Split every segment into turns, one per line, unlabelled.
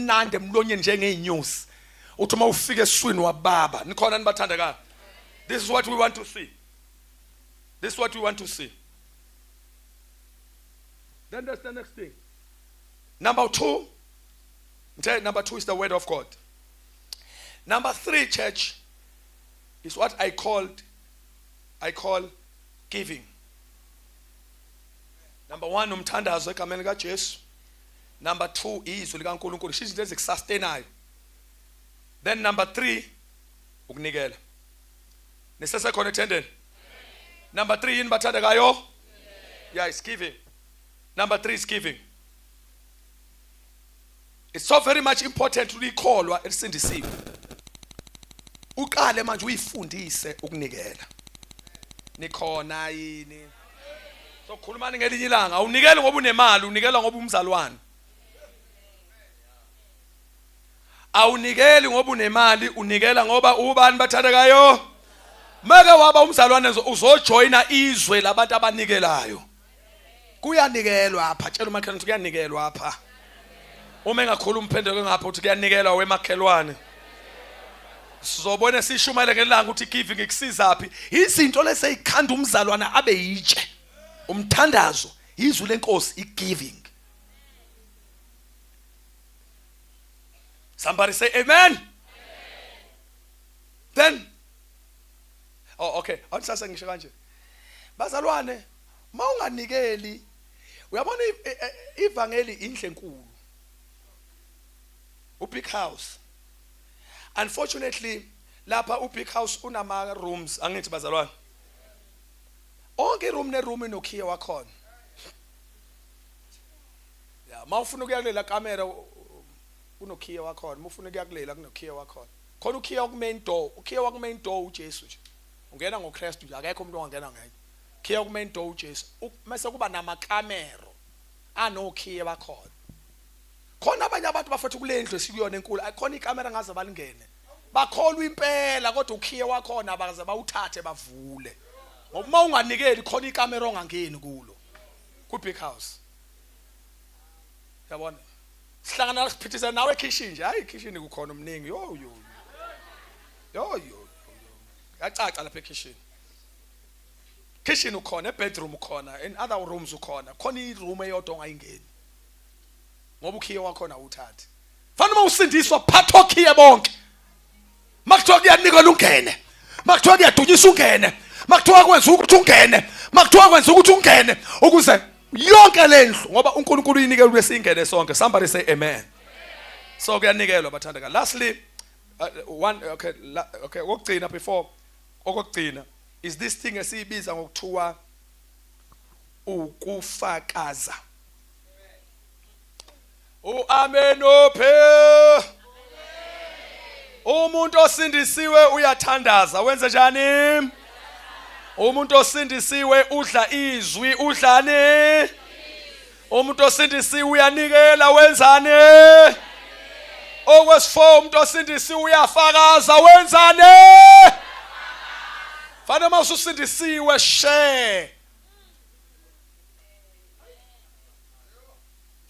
Amnandi emlonyeni njengeyinyosi. Uthi uma ufika eswini wababa. Nikhona nibathandekayo? This is what we want to see. This is what we want to see. Then there's the next thing. Number 2. Okay, number 2 is the word of God. Number 3, church, is what I call giving. Number 1, umthandazo egameni likaJesu. Number 2, izwi likaNkulunkulu, izinto ezikusustainayo. Then number 3, ukunikela. Nisesekhona ethendeni? Number 3 yini bathandekayo? Yeah, it's giving. Number 3 is giving. It's so very much important ulikholwa elisindisiwe. Uqale manje uyifundise ukunikela. Nikhona yini? So khulumani ngelinye ilanga, awunikeli ngoba unemali, unikela ngoba umzalwane. Awunikeli ngoba unemali, unikela ngoba ubani bathandekayo? Make waba umzalwane uzojoyina izwe labantu abanikelayo. Kuyanikelwa apha, tshela umakhelwane ukuthi kuyanikelwa apha. Uma engakhuluma uphenduke ngapha uthi kuyanikelwa wemakhelwane. Sizobona sishumayele ngelanga ukuthi giving ikusizaphi. Izinto leseyikhanda umzalwane abe yitshe. Umthandazo, izwi lenkosi, igiving. Somebody say amen. Then oh okay, awusase ngisho kanje. Bazalwane, mawunganikeli uyabona ivangeli indle enkulu. UBig House. Unfortunately lapha uBig House unama rooms angithi bazalwane. Onke iroom neroom inokhiye wakhona. Ya, mawufuna ukuya kulela kamera kunokhiye wakhona, mawufuna ukuya kulela kunokhiye wakhona. Khona ukhiye waku main door, ukhiye waku main door uJesu nje. Ungena ngoKristu nje, akekho umuntu ongangena ngenye. Khiye waku main door uJesu. Mase kuba namakamero anokhiye bakhona. Khona abanye abantu bafethu kule ndlu esikuyona enkulu, akhona ikamera ngaze balingene. Bakholwa impela kodwa ukhiye wakhona abaze bawuthathe bavule. Ngoba uma unganikeli khona ikamera ongangeni kulo. Ku big house. Yabona? Sihlangana siphithisa nawe ekitchen nje. Hayi ekitchen kukhona omningi. Yo yo. Yo yo. Yacaca lapha ekitchen. Kitchen ukhona, ebedroom ukhona, in other rooms ukhona. Khona iroom eyodwa ongayingeni. Ngoba ukhiye wakhona awuthathi. Fana uma usindiswa phatha okhiye bonke. Makuthiwa kuyanikela ungene. Makuthiwa kuyadunyisa ungene. Makuthiwa kwenza ukuthi ungene. Makuthiwa kwenza ukuthi ungene ukuze yonke lendlu ngoba uNkulunkulu uyinikela ukuthi singene sonke. Somebody say amen. So kuyanikelwa bathandeka. Lastly one okay la, okay okugcina before okugcina is this thing esiyibiza ngokuthiwa ukufakaza. Uamen uphi? Umuntu osindisiwe uyathandaza, wenze njani? Umuntu osindisiwe udla izwi, udlani? Umuntu osindisiwe uyanikela, wenzani? Okwesi-4 umuntu osindisiwe uyafakaza, wenzani? Fanele uma ususindisiwe share.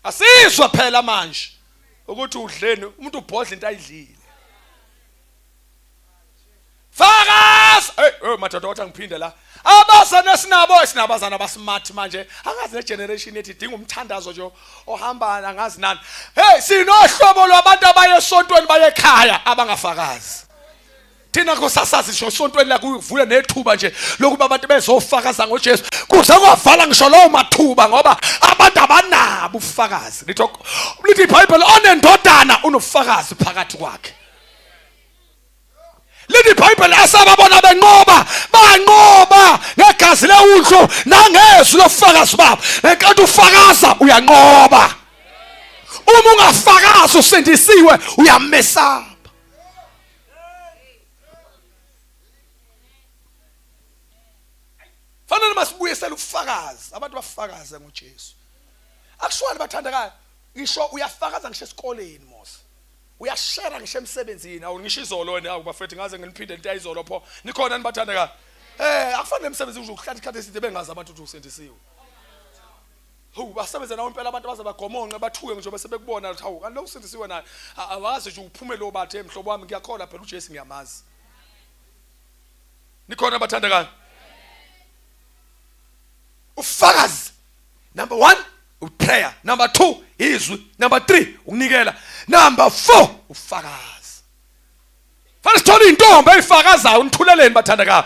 Asizwa phela manje ukuthi udleni umuntu ubhodla into ayidlile. Fakaza! Hey, hey madoda wathi angiphinde la. Abazana esinabo esinabazana abasmart manje. Angazi ne generation yethu idinga umthandazo nje ohamba angazi nani. Hey, sinohlobo lwabantu abaye esontweni baye ekhaya abangafakazi. Thina kusasazi ngisho esontweni la kuvule nethuba nje lokuba abantu bezofakaza ngoJesu. Kuze kwavala ngisho lowo mathuba ngoba abantu abanabo ubufakazi. Lithi lithi iBhayibheli onendodana unobufakazi phakathi kwakhe. Lithi iBhayibheli asababona benqoba banqoba ngegazi lewundlu nangezwi lobufakazi babo. Ngenkathi ufakaza uyanqoba. Uma ungafakazi usindisiwe uyamesaba. Fanele masibuyisele ubufakazi abantu bafakaze ngoJesu. Akushiwani bathandekayo ngisho uyafakaza ngisho esikoleni mos. Uyashare ngisho emsebenzini awu ngisho izolo wena awu bafethu ngaze nginiphinde into ayizolo pho nikhona nibathandekayo. Eh akufanele emsebenzini uzokuhlala isikhathi eside bengazi abantu ukuthi usindisiwe. Hawu, basebenze nawe impela abantu baze bagomonqe bathuke ngisho bese bekubona ukuthi hawu, kanti lo usindisiwe naye. Awazi nje uphume lo bathe mhlobo wami ngiyakholwa phela uJesu ngiyamazi. Nikhona bathandekayo? Ufakazi number 1 uprayer, number 2 izwi, number 3 ukunikela, number 4 ufakazi. Fanele sithole intombi eyifakazayo, nithuleleni bathandekayo.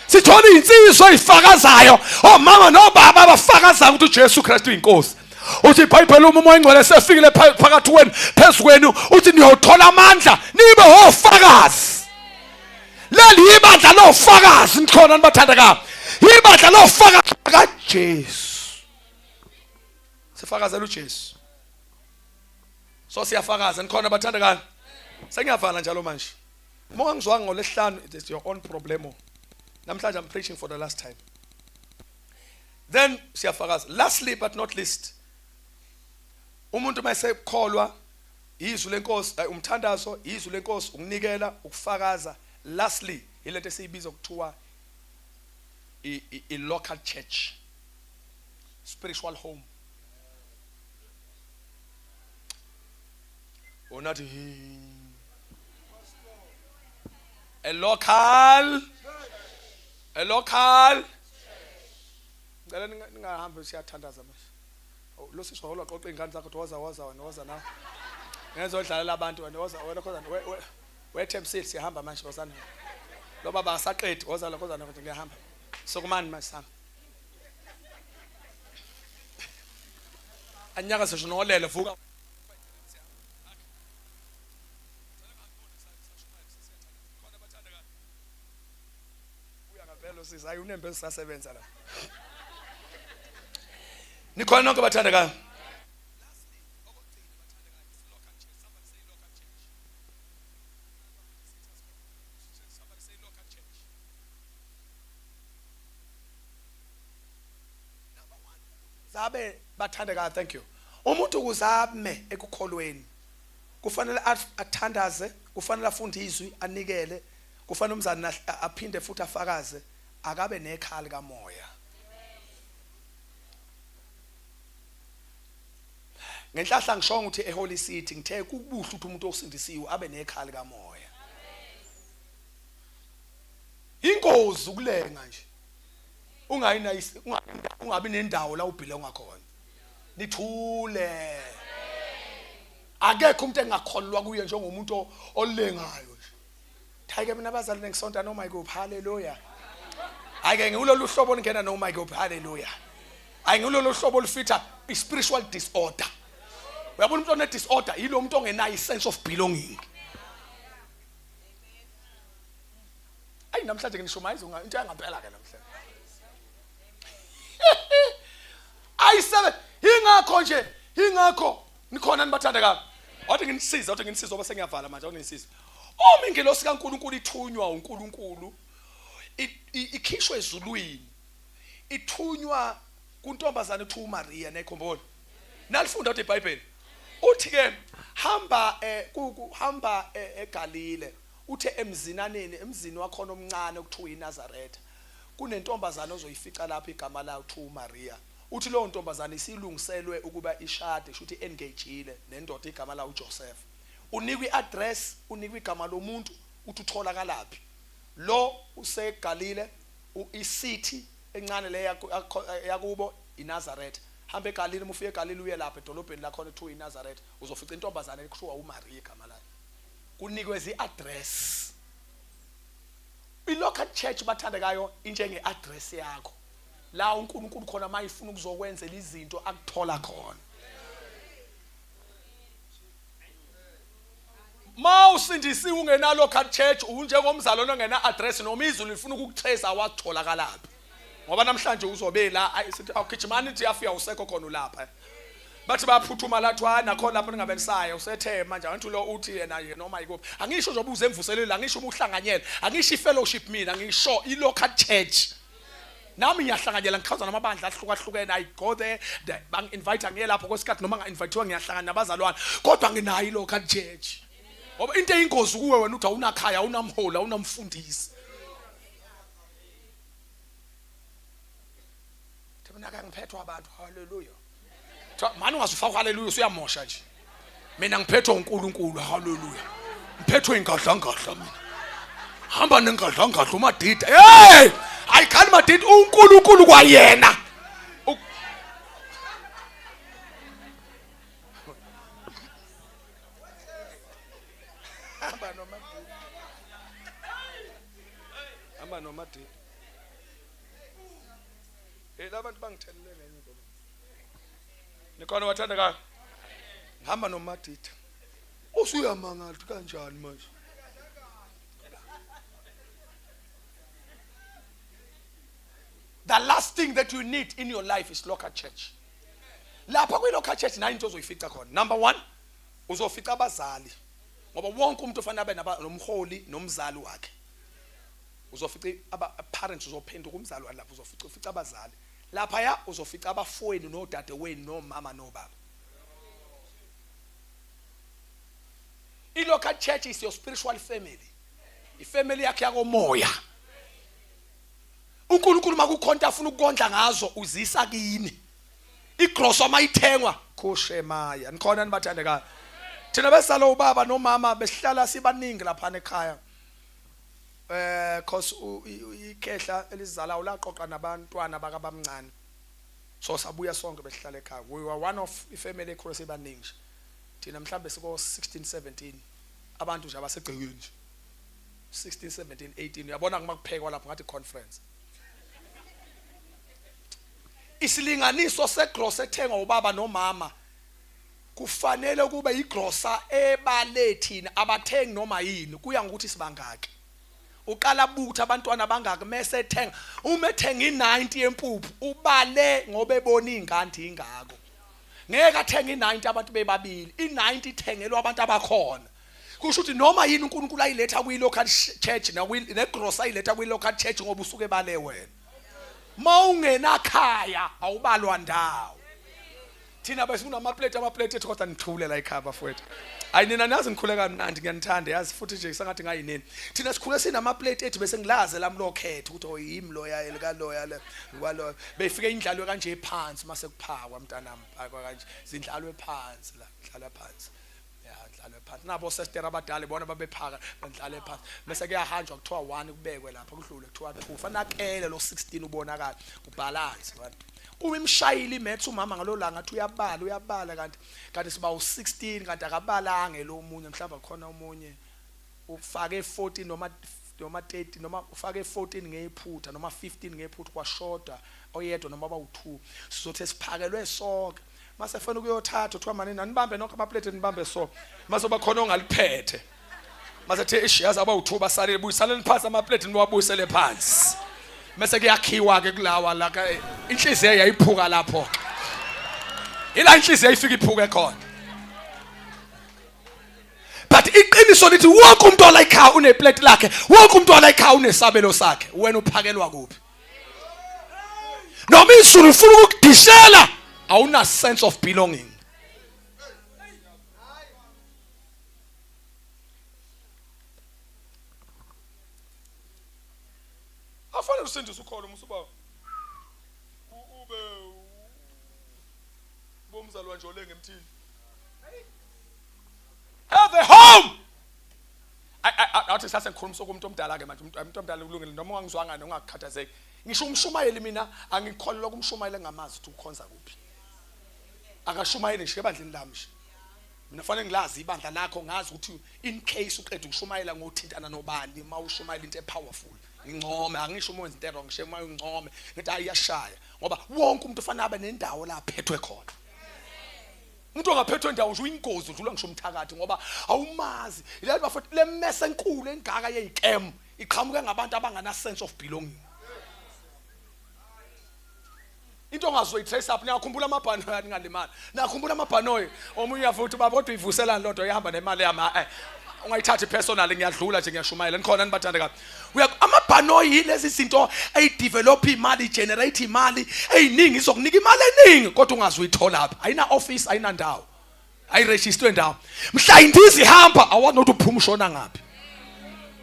Sithole insizwa eyifakazayo, omama nobaba abafakazayo ukuthi uJesu Kristu uyinkosi. Uthi iBhayibheli uma uMoya oNgcwele sefikile phakathi kwenu, phezu kwenu, uthi niyothola amandla nibe ofakazi. Leli ibandla lofakazi, nikhona nibathandekayo. Ibandla lofakazi kaJesu. Sifakazela uJesu. So siyafakaza, nikhona bathandekayo. Sengiyavala njalo manje. Uma ungangizwanga ngolesihlanu, it is your own problemo. Namhlanje I'm preaching for the last time. Then siyafakaza. Lastly but not least, umuntu mayesekholwa izwi lenkosi, umthandazo, izwi lenkosi, ukunikela, ukufakaza. Lastly, ilento esiyibiza kuthiwa i local church, spiritual home. Unathi a local, a local. Ngicela ningahambi, siyathandaza manje. Lo sisi waholwa qoqa iy'ngane zakho, woza woza wena, woza nawe. Ngezodlalela abantu wena, woza wena khona wethembisile, siyahamba manje, wozana. Lo baba asaqedi, woza la khona ngiyahamba. Sokumani manje sihamba. Anyakaze nje nolele, vuka. Uya ngempela usisi, hayi unembeza usasebenza la. Nikhona nonke bathandekayo. Zabe bathandekayo, thank you. Umuntu ukuze ame ekukholweni kufanele athandaze, kufanele afunde izwi, anikele, kufanele umzali aphinde futhi afakaze, akabe nekhaya likamoya. Ngenhlahla ngishongo ukuthi eHoly City ngithe kubuhle ukuthi umuntu osindisiwe abe nekhaya likamoya. Ingozi ukulenga nje. Ungayinayisi, ungabi nendawo la ubelonga khona. Nithule. Akekho umuntu engakholwa kuye njengomuntu olengayo nje. Hayi ke mina abazali nengisonta noma ikuphi, haleluya. Hayi ke ngilolu hlobo olungena noma ikuphi, haleluya. Hayi ngilolu hlobo olufitha i-spiritual disorder. Uyabona umuntu one disorder yilo muntu ongenayo i-sense of belonging. Ayi namhlanje ngishumayeza into yangampela ke namhlanje. Ayisebe ingakho nje, ingakho nikhona nibathandekayo. Wathi nginisiza, wathi nginisiza ngoba sengiyavala manje, wathi nginisiza. Uma ingelosi kaNkuluNkulu ithunywa uNkulunkulu, ikhishwe ezulwini, ithunywa kuntombazane ethiwa uMaria, niyayikhumbula? Nalifunda kodwa iBhayibheli. Uthi ke hamba hamba eGalile, uthe emzinaneni, emzini wakhona omncane okuthiwa iNazaretha, kunentombazane ozoyifica lapho igama layo kuthiwa uMaria. Uthi leyo ntombazane isilungiselwe ukuba ishade, shuthi engagile nendoda igama layo uJoseph. Unikwa iaddress, unikwa igama lomuntu, uthi utholakalaphi. Lo useGalile, icity encane le yakubo iNazaretha. Hamba eGalile, uma ufika eGalile uye lapha edolobheni lakhona ekuthiwa iNazaretha, uzofica intombazane ekuthiwa uMaria igama layo. Kunikwe izi-address. I-local church bathandekayo injenge-address yakho. La uNkulunkulu khona mayifuna ukuzokwenzela izinto akuthola khona. Ma usindisiwe ungena local church unjengomzalwane ongena address noma izulu lifuna ukukutrace awatholakalaphi. Ngoba namhlanje uzobe la sithi awugijimani ithi yafika usekho khona ulapha. Bathi baphuthuma la thiwa nakhona lapho ningabelisayo usethe manje angithi lo uthi yena nje noma yikuphi. Angisho nje ubuze emvuselelo, angisho ubuhlanganyela, angisho ifellowship mina, ngisho i local church. Nami ngiyahlanganyela ngikhawuza namabandla ahlukahlukene, I go there, bangi-invite ngiye lapho kwesikhathi noma nga-invithiwa ngiyahlangana nabazalwane, kodwa nginayo i-local church. Ngoba into eyingozi kuwe wena uthi awunakhaya, awunamholi, awunamfundisi. Mina ke ngiphethwa abantu, haleluya. Kuthiwa mani ungazufaka haleluya usuyamosha nje. Mina ngiphethwe uNkulunkulu haleluya. Ngiphethwe ingadlangadla mina. Hamba nengadlangadla umadida. Hey! Ayikhali madida uNkulunkulu kwayena. Hamba nomadida. Hamba nomadida. Hey labantu bangithelele ngenye into. Nikhona bathandekayo? Ngihamba noMadida. Usuyamangala ukuthi kanjani manje? The last thing that you need in your life is local church. Lapha kwi local church nayo into ozoyifica khona. Number 1, uzofica abazali. Ngoba wonke umuntu ofanele abe nomholi nomzali wakhe. Uzofica aba parents uzophenduka umzali walapha uzofica ufica abazali. Laphaya uzofica abafowenu nodadewenu nomama nobaba. I-local church is your spiritual family. Ifamily yakhe yakomoya. uNkulunkulu makukhonta afuna ukondla ngazo uzisa kini. Igrosa mayithengwa kushemaya. Nikhona nibathandekayo. Thina besala ubaba nomama besihlala sibaningi lapha ekhaya. Eh cause ikhehla elizalayo laqoqa nabantwana bakabamncane. So sabuya sonke besihlala ekhaya. We were one of ifamily ekhule sibaningi nje. Thina mhlambe siko 16 17 abantu nje abasegcekeni nje. 16 17 18 uyabona kuma kuphekwa lapho ngathi conference. Isilinganiso segross ethengwa ubaba nomama kufanele kube igrosa ebale thina abathengi noma yini kuya ngokuthi sibangaki uqala butha abantwana bangaki mese ethenga uma ethenga i90 yempuphu ubale ngoba ebona ingane ingako ngeke athenge i90 abantu bebabili i90 ithengelwa abantu abakhona kusho ukuthi noma yini uNkulunkulu ayiletha kwi local church negrosa ayiletha kwi local church ngoba usuke bale wena mawungenakhaya awubalwa ndawo thina bese kunamaplate amaplate ethu kodwa nithule la ekhaya bafowethu hayi nina niyazi ngikhule kamnandi ngiyanithanda yazi futhi nje sengathi ngayinini thina sikhule sinamaplate ethu bese ngilaze lami lokhetha ukuthi oyimi oh, loya elikaloya le kwaloya befike indlalwe kanje phansi mase kuphakwa mntanami phakwa kanje zindlalwe phansi la dlala phansi ya dlalwe phansi nabo sister abadala bona babephaka bandlale phansi bese kuyahanjwa kuthiwa 1 kubekwe lapha kudlule kuthiwa 2 fanakele lo 16 ubonakala ubalance wena uma imshayile imaths umama ngalolanga athi uyabala uyabala kanti kanti siba u16 kanti akabalange lo munye mhlawumbe khona omunye ufake 14 noma noma 30 noma ufake 14 ngephutha noma 15 ngephutha kwashoda oyedwa noma bawu2 sizothi siphakelwe sonke mase funa ukuyothatha kuthiwa mani nanibambe nonke amaplate nibambe so mase bakhona ongaliphethe mase the ish yazi abawu2 basalile buyisaleni phansi amaplate niwabuyisele phansi mase kuyakhiwa ke kulawa la inhliziyo yayiphuka lapho ila inhliziyo ifika iphuke khona but iqiniso lithi wonke umuntu ola ekhaya uneplate lakhe wonke umuntu ola ekhaya unesabelo sakhe wena uphakelwa kuphi noma izulu lifuna ukukudishela awuna sense of belonging afanele usindise ukholo musuba ube bomzalwa nje olenge emthini have a home athi sase ngikhuluma sokumuntu omdala ke manje umuntu omdala kulungile noma ungangizwanga nongakukhathazeki ngisho umshumayeli mina angikholelwa kumshumayeli engamazi ukuthi ukhonza kuphi akashumayeli ngisho ebandleni lami nje mina fanele ngilazi ibandla lakho ngazi ukuthi in case uqeda ukushumayela ngothintana nobani uma ushumayela into epowerful ngincome angisho uma wenza into wrong ngisho uma uncome ngithi hayi iyashaya ngoba wonke umuntu ufanele abe nendawo la aphethwe khona umuntu ongaphethwe ndawo nje uyingozi udlula ngisho umthakathi ngoba awumazi le bafethu le mess enkulu engaka yeyikem iqhamuke ngabantu abangana sense of belonging into ongazoyitrace up niyakhumbula amabhanoyi aningalimali niyakhumbula amabhanoyi omunye uyavuka ubaba kodwa uyivuselani loo nto ihamba nemali yami eh ungayithathi personal ngiyadlula nje ngiyashumayela nikhona nibathande kabi amabhanoyi yilezi zinto eyidevelop imali generate imali eyiningi izokunika imali eningi kodwa ungazi uyitholaphi ayina office ayinandawo ayirejistwe ndawo mhla indiza ihamba awazi nokuthi uphuma ushona ngaphi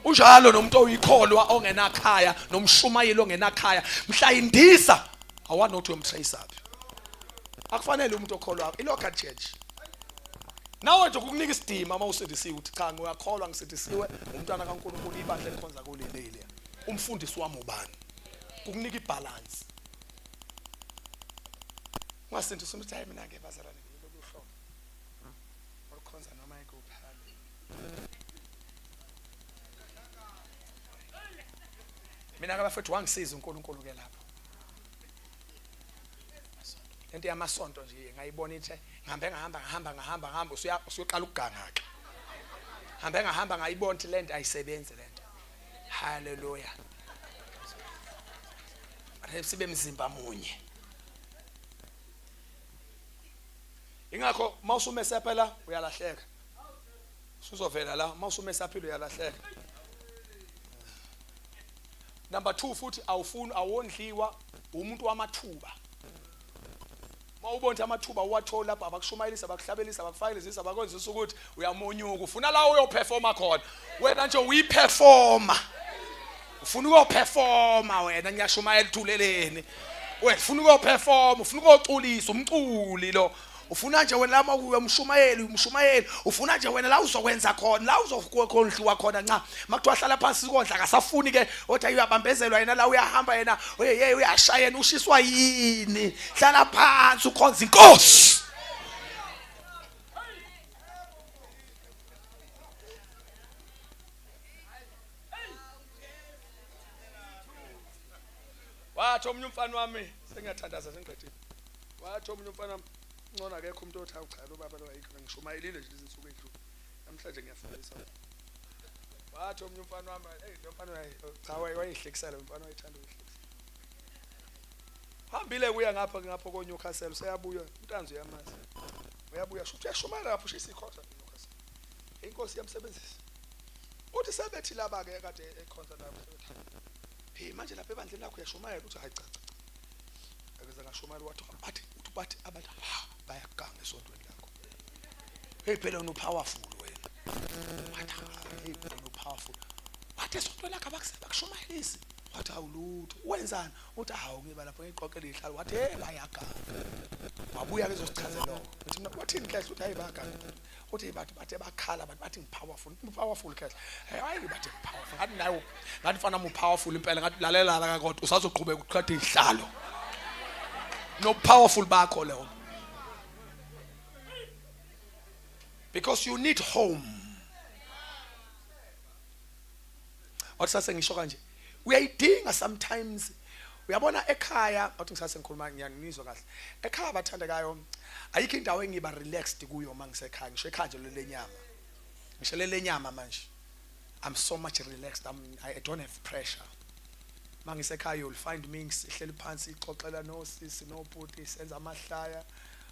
unjalo nomuntu oyikholwa ongenakhaya nomshumayeli ongenakhaya mhla indiza awazi nokuthi uyomtrace aphi. Akufanele umuntu okholwa i-local church. Nawe nje kukunika isidima uma usindisiwe uthi cha ngiyakholwa ngisindisiwe umntwana kaNkulunkulu ibandla elikhonza kuleli. Umfundisi wami ubani? Kukunika ibalance. Ungasindisa umuntu hayi mina ke bazalwane ngilolu hlobo. Olukhonza noma ikuphi. Mina ke bafethu wangisiza uNkulunkulu ke lapho. Lento yamasonto nje ngayibona ithe ngihambe ngahamba ngahamba ngahamba ngahamba usuyoqala ukuganga ke. Hambe ngahamba ngayibona ukuthi lento ayisebenzi lento. Hallelujah. Sibe mzimba munye. Ingakho mawusumese phela uyalahleka. Usuzovela la mawusumese aphile uyalahleka. Number 2 futhi awufuni awondliwa umuntu wamathuba. Mawubona amathuba uwathola lapha abakushumayelisa abakuhlabelisa abakufakelizisa abakwenzisa ukuthi uyamonyuka ufuna la uyoperforma khona. Wena nje uyiperforma. Ufuna ukuyoperforma wena ngiyashumayela uthuleleni. Wena ufuna ukuyoperforma, ufuna ukuyoculisa umculi lo. Ufuna nje wena lama uyomshumayeli umshumayeli ufuna nje wena la uzokwenza khona la uzokondliwa khona nca makuthiwa hlala phansi sikondla akasafuni ke othi uyabambezelwa yena la uyahamba yena hey uyashaya yena ushiswa yini hlala phansi ukhonza inkosi. Wathi omunye umfana wami sengiyathandaza sengiqedile. Wathi omunye umfana wami ngcono akekho umuntu othi awu cha lo baba lo ayikho ngishumayelile nje lezi nsuku edlule. Namhlanje ngiyafundisa. Wathi omunye umfana wami hey lo mfana cha wayehlekisela lo mfana wayethanda ukuhlekisa. Hambile kuya ngapha ngapha ko Newcastle useyabuya uNtanzi uyamazi. Uyabuya shuthi uyashumayela lapho ushisa ikhotha eNewcastle. Inkosi iyamsebenzisa. Uthi sebethi laba ke kade ekhonza lapho sebethi hey manje lapha ebandleni lakho uyashumayela uthi hayi cha cha. Akeze ngashumayela wathi bathi uthi bathi abantu ha bayaganga esontweni lakho. Hey phela wena upowerful wena. Wathi hey phela upowerful. Wathi esontweni lakho abakushumayelisi. Wathi awulutho. Wenzani? Uthi hawu ngiba lapho ngiqoqele ihlalo. Wathi hey bayaganga. Wabuya ke ezosichazela lokho. Uthi mina wathini khehla uthi hayi bayaganga. Uthi bathi bathe bakhala bathi bathi ngipowerful. Ngipowerful khehla. Hey hayi bathi ngipowerful. Ngathi nawe ngathi mfana mu powerful impela ngathi lalela la kodwa usazoqhubeka uqhathe ihlalo. No powerful bakho leyo. Because you need home. Wathi sase ngisho kanje uyayidinga sometimes uyabona ekhaya wathi ngisase ngikhuluma ngiyanizwa kahle ekhaya bathandekayo ayikho indawo engiba relaxed kuyo uma ngisekhaya ngisho ekhaya nje lelenyama ngisho lelenyama manje I'm so much relaxed I don't have pressure mangisekhaya you'll find me ngihleli phansi ixoxela nosisi nobhuti senza amahlaya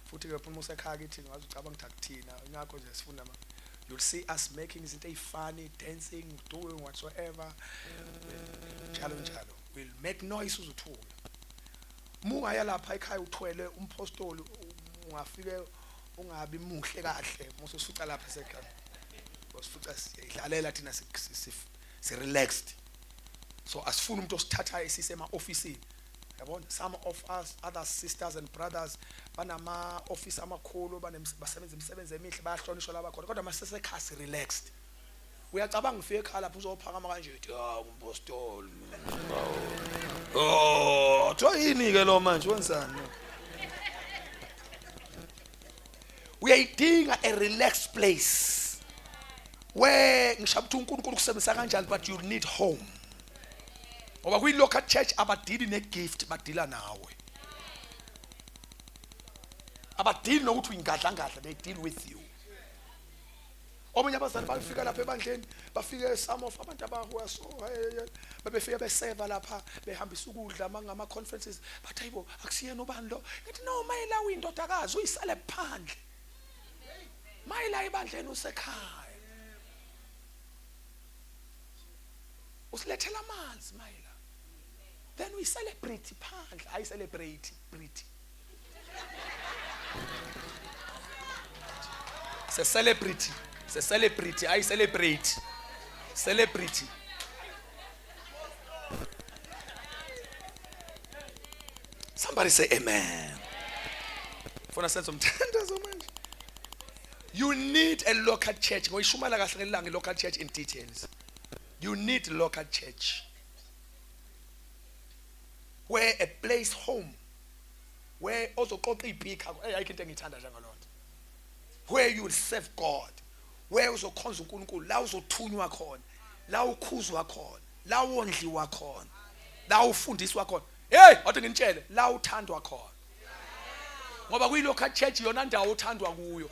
futhi ke phuma usekhaya kithi ngaze ucabanga ukuthi akuthina ingakho nje sifuna you'll see us making izinto ey'funny dancing doing whatsoever njalo njalo we'll make noise uzuthuke uma ungaya lapha ekhaya uthwele umpostoli ungafike ungabi muhle kahle musu usuca lapha esekhaya usifica siyidlalela thina si relaxed so asifuni umuntu osithathayo esise ema-ofisini yabona some of us other sisters and brothers banama office amakhulu basebenza imisebenzi emihle bayahlonishwa laba khona kodwa masesekhaya si relaxed uyacabanga ufike ekhaya lapho uzophakama kanje uthi ah umpostoli oh tho yini ke lo manje wenzani uyayidinga a relaxed place where ngisho ukuthi uNkulunkulu kusebenzisa kanjani but you need home ngoba kwi local church abadili ne gift badila nawe abadili nokuthi uyingadlangadla they deal with you omunye abazali bafika lapha ebandleni bafike some of abantu abahuwa so babefika beseva lapha behambisa ukudla mangama conferences bathi hayibo akusiyena ubani lo ngithi no mayela uyindodakazi uyisale phandle mayela ebandleni usekhaya usilethela amanzi mayela then we celebrate phandle ayi celebrate pretty se celebrity se celebrity ayi celebrate celebrity somebody say amen. Funa senze umthandazo manje. You need a local church. Ngoyishumela kahle ngelanga local church in details. You need local church. Where a place home where ozoqoqa izipika, hey, ayikho into engiyithanda njengalonto. Where you will serve God. Where uzokhonza uNkulunkulu, la uzothunywa khona, la ukhuzwa khona, la wondliwa khona, la ufundiswa khona. Hey, wathi nginitshele, la uthandwa khona. Ngoba kuyi local church yona ndawo othandwa kuyo.